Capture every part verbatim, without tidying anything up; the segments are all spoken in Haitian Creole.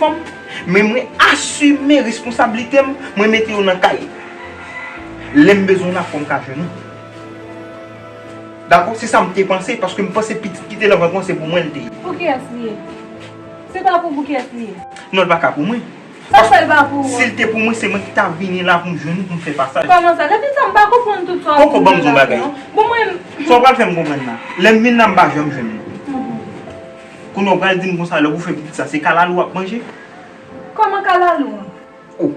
fanm, men mwen asime responsablite m, mwen mete yo nan kay. Lè m bezwen w la, fò m ka jwenn ou. Dakò? Se sa m te panse, paske m panse pitit ki te nan vant mwen, se pou mwen l te ye. Pou kiyès li ye? Se pa pou, pou kiyès li ye? Non, l pa ka pou mwen. Sa fè l pa pou ou? Si l te pou mwen, se mwen ki ta vini la pou m jwenn ou, pou m fè pasaj. Kòman sa? Depi sa, m pa konprann tout sa w ap di m nan la non. Bon, mwen. Sa w pral fè m konprann la? Lè m vin la, m pa janm jwenn ou. Mhm. Kounye a w pral di m konsa, lè w fè pitit sa, se kalalou w ap manje? Kòman kalalou? Oh.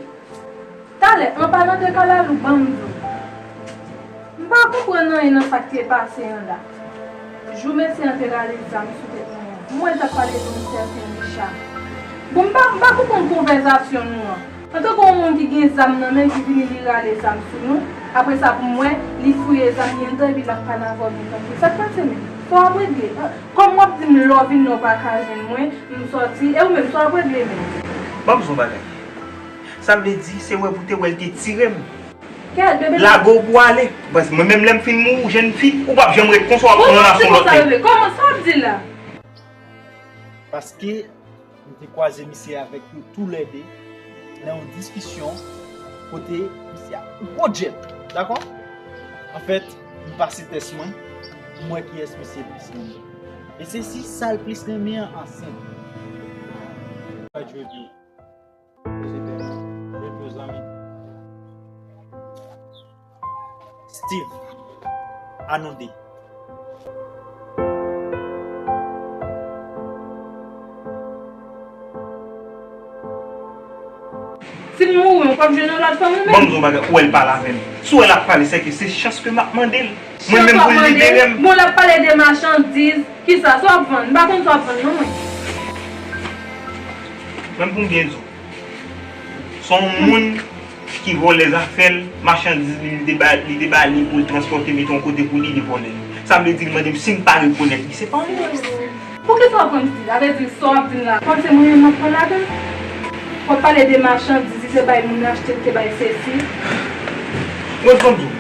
Talè, an palan de kalalou, ban m di w. M pa konprann anyen nan sa k te pase an la. Jou mesye an te rale zam sou tèt mwen an, m wè l t ap pale de yon sèten Richard. Bon, m pa, m pa konprann konvèsasyon nou an. Antanke yon moun ki gen zam nan men, ki vini li rale zam sou nou, apre sa pou m wè, li fouye zam li anndan epi l ap pale avè w byen tranke. Sa k pase menm? Sa w ap regle? Kòm w ap di m lè w vin la w pa ka jwenn mwen, m sòti, e ou menm, sa w ap regle menm? Ban m di w yon bagay. Sa vle di, se wè pou te wè l te tire m. Kèt, bebe. Lage w pou ale. Paske mwen menm lè m fin mouri, jèn fi, ou p ap janm ret konsa, w ap pran nan son lòt nèg. Kòman sa w ap di la? Paske m te kwaze misye avèk yo toulède nan yon diskisyon kote misye ap gwo djèl. Dakò? Anfèt, m pase tès mwen, m wè kiyès misye plis renmen. E se si sa l plis renmen an ansent. Steve, a nou de. Si m mouri, ou p ap jwenn yon lòt fanm ou menm? Ban m di w yon bagay, ou wè l pale avè m. Si w wè l ap pale, sèke se chans ke m ap mande l. Mwen menm pou l libere m. Bon, l ap pale de machandiz. Kisa? Sa w ap vann? M pa konn sa w ap vann non mwen. Menm pou m byen di w. Se yon moun ki vòlè zafè l, machandiz li, li te ba, li te ba li pou l transpòte, mete yon kote pou li, li vòlè l. Sa vle di, li mande m si m pa rekonèt li. Se pa yon erè. Poukisa w ap pran m Steve? Sa vle di, sa w ap di m la, kòm se mwen menm m ap pran ladan l? W ap pale de machandiz, li te bay moun achte, li te bay sesi. Bon, ban m di w,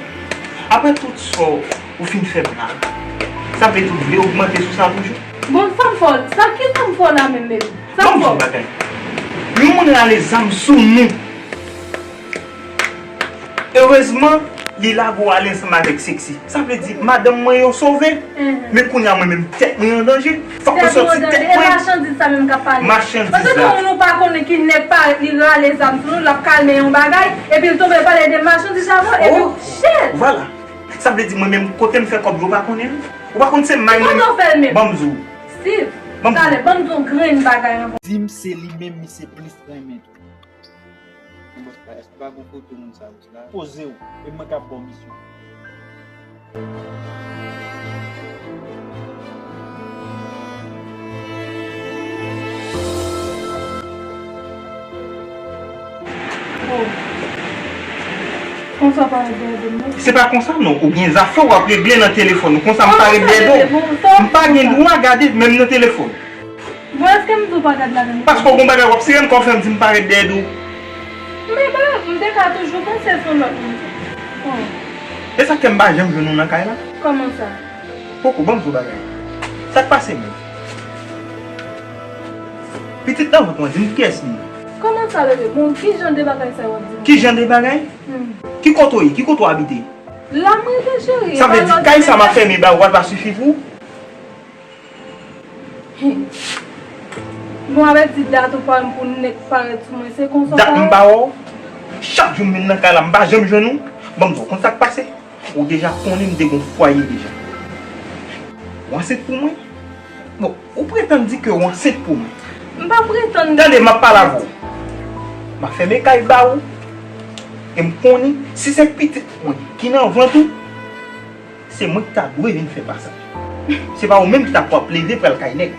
apre tout sa w fin fè m la, sa vle di w vle ogmante sou sa toujou? Bon, sa m fè w, sa, kisa m fè w la menm, baby? Sa m fè w? Ban m di w yon bagay. Yon moun rale zam sou nou. Erezman, li lage w ale ansanm avèk Sexy. Sa vle di, madanm mwen yo sove. Mhm. Men kounye a, mwen menm, tèt mwen an danje. Fòk mwen sòti tèt mwen. E machandiz sa menm k ap pale. Machandiz la. Paske gen moun ou pa konnen ki nèk parèt, li rale zam sou nou, l ap kalme yon bagay, epi l tonbe pale de machandiz avè w, epi shit! Vwala. Sa vle di, mwen menm, kote m fè kòb, yo pa konnen. Ou pa konn se may mwen. Kote w fè l menm? Ban m di w. Steve, talè, ban m di w yon grenn bagay ankò. Di m se li menm misye plis renmen tou. Bòs la, èske pa gon foto moun sa yo la? Poze w, e mwen k ap ba w misyon. Oh. Konsa w pa ret dèyè do m non. Se pa konsa non, ou gen zafè w ap regle nan telefòn ou. Konsa m pa ret dèyè do w. M pa gen dwa gade menm nan telefòn. Bon, èske m di w pa gad ladan m? Paske w gon bagay w ap siren m kò fè m di m pa ret dèyè do w. Men, men, m te ka toujou panse se yon lòt moun. Oh. E sa k fè m pa janm jwenn ou nan kay la? Kòman sa? Poko, ban m di w bagay. Sa k pase menm? Pitit nan vant mwen, di m kiyès li ye? Kòman sa, bebe? Bon, ki jan de bagay sa yo w ap di m? Ki jan de bagay? Hmm. Ki kote w ye? Ki kote w abite? La m rete, cheri. Sa vle di, kay sa m ap fèmen ba ou a pa sifi pou ou? Bon, avèk ti dat ou pa wè m pou nèk parèt sou mwen, se konsa w pa wè? Dat m pa wè w. Chak jou m vin nan kay la, m pa janm jwenn ou. Ban m di w, konn sa k pase? Ou deja konnen m te gon fwaye deja. Ou ansent pou mwen? Bon, ou pretann di ke ou ansent pou mwen. M pa pretann. Tande, m ap pale avè w. M ap fèmen kay ba ou. E m konnen, si se pitit mwen ki nan vant ou, se mwen ki ta dwe vin fè pasaj. Se pa ou menm ki ta pwal leve pral kay nèg.